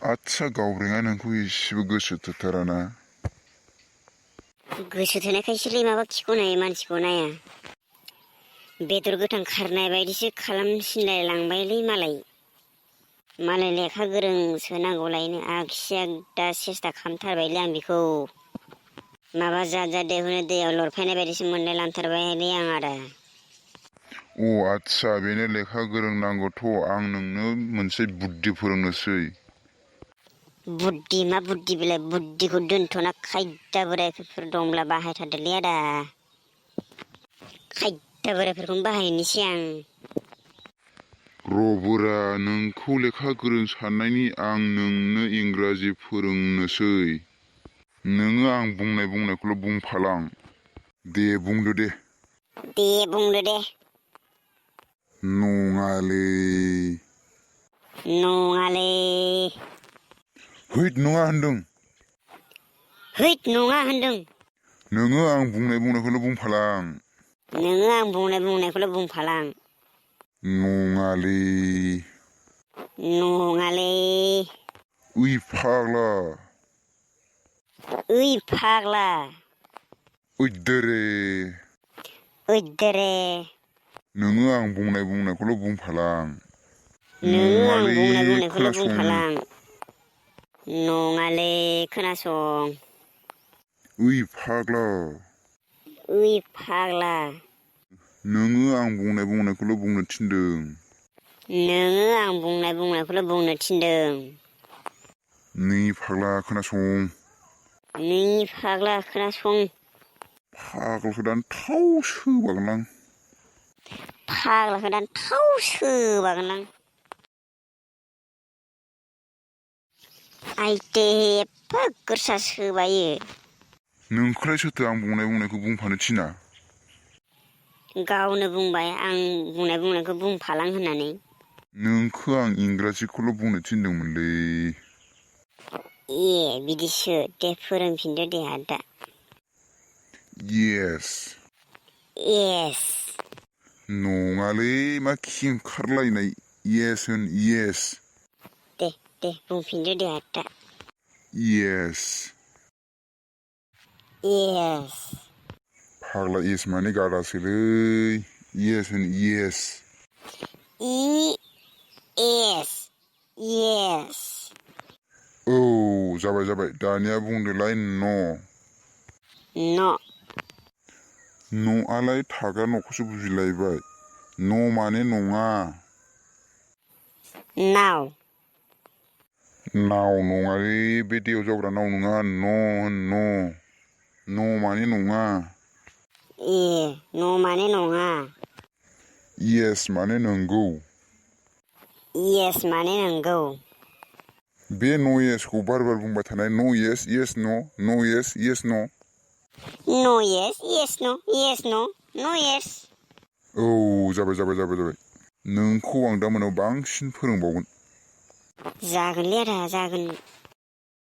आच्छा गावब्रेङा नोंखौ एसेबो गोसो थोथाराना। गोसो थोनायखायसोलै माबा खिख'नाय मानसिखौ नाया। बेदर गोथां खारनाय बायदिसो खालामसिनलाय लांबायलै मालाय लेखा गोरोंसो नांगौलायनो आगसि आगदा सेस्था खालामथारबायलै आं बेखौ। माबा जाद देहुनो दैयाव लरफायनाय बायदिसो मोनलाय लांथारबायलै आं आदा। अ आच्छा बेनो लेखा गोरों नांगौथ' आं नोंनो मोनसे बुद्धि फोरोंनोसै। बुद्धि मा बुद्धि बेलाय बुद्धिखौ दोनथ'ना खायदा बोरायफोर दंब्ला बाहायथारदोलै आदा। खायदा बोरायफोरखौनो बाहायनोसै आं। र' बोरा नोंखौ लेखा गोरों साननायनि आं नोंनो इंराजि फोरोंनोसै। नोङो आं बुंनायखौल' बुंफालां। दे बुंदो दे। दे बुंदो दे। नङालै। नङालै। हैद नङा होनदों। हैद नङा होनदों। नोङो आं बुंनायखौल' बुंफालां। नोङो आं बुंनायखौल' बुंफालां। नङालै। नङालै। ओइ फाग्ला। ओइ फाग्ला। ओइदोरे। ओइदोरे। नोङो आं बुंनायखौल' बुंफालां। नोङो आं नङालै बुंनायखौल' खोनासं। बुंफालां। नङालै खोनासं। ओइ फाग्ला। ओइ फाग्ला। नोङो आं बुंनायखौल' बुंनो थिनदों। नोङो आं बुंनायखौल' बुंनो थिनदों। नै फाग्ला खोनासं। नै फाग्ला खोनासं। फाग्लाखौ दानो थाव सोबागोनलां। फाग्लाखौ दानो थाव सोबागोनलां। आइदै एफा गोरसा सोबायो। नोंखौलाय सोरथो आं बुंनायखौ बुंफानो थिना। गावनो बुंबाय आं बुंनायखौ बुंफालां होननानै। नोंखौ आं इंराजिखौल' बुंनो थिनदोंमोनलै। ए बिदिसो दे फोरोंफिनदो दे आदा। येस। येस। नङालै मा खेंखारलायनाय येस होन येस। दे बुंफिनदो दे आदा। येस। येस। फाग्ला येस माने गादासोलै येस होन येस। येस। येस। औ जाबाय दानिया बुंदोलाय न'। न'। न'आलाय थाग्रा न'खौसो बुजिलायबाय न' माने नङा। नाव। नाव नङालै बे दैयाव जावग्रा नाव नङा न' न' माने नङा। ए न' माने नङा। येस माने नंगौ। येस माने नंगौ। बे न' येसखौ बार बुंबाय थानाय न' येस येस न' येस येस न'। न' येस येस न' येस न' येस। औ जाबाय नोंखौ आं दा मोनायाव बांसिन फोरोंबावगोन। जागोनलै आदा जागोन।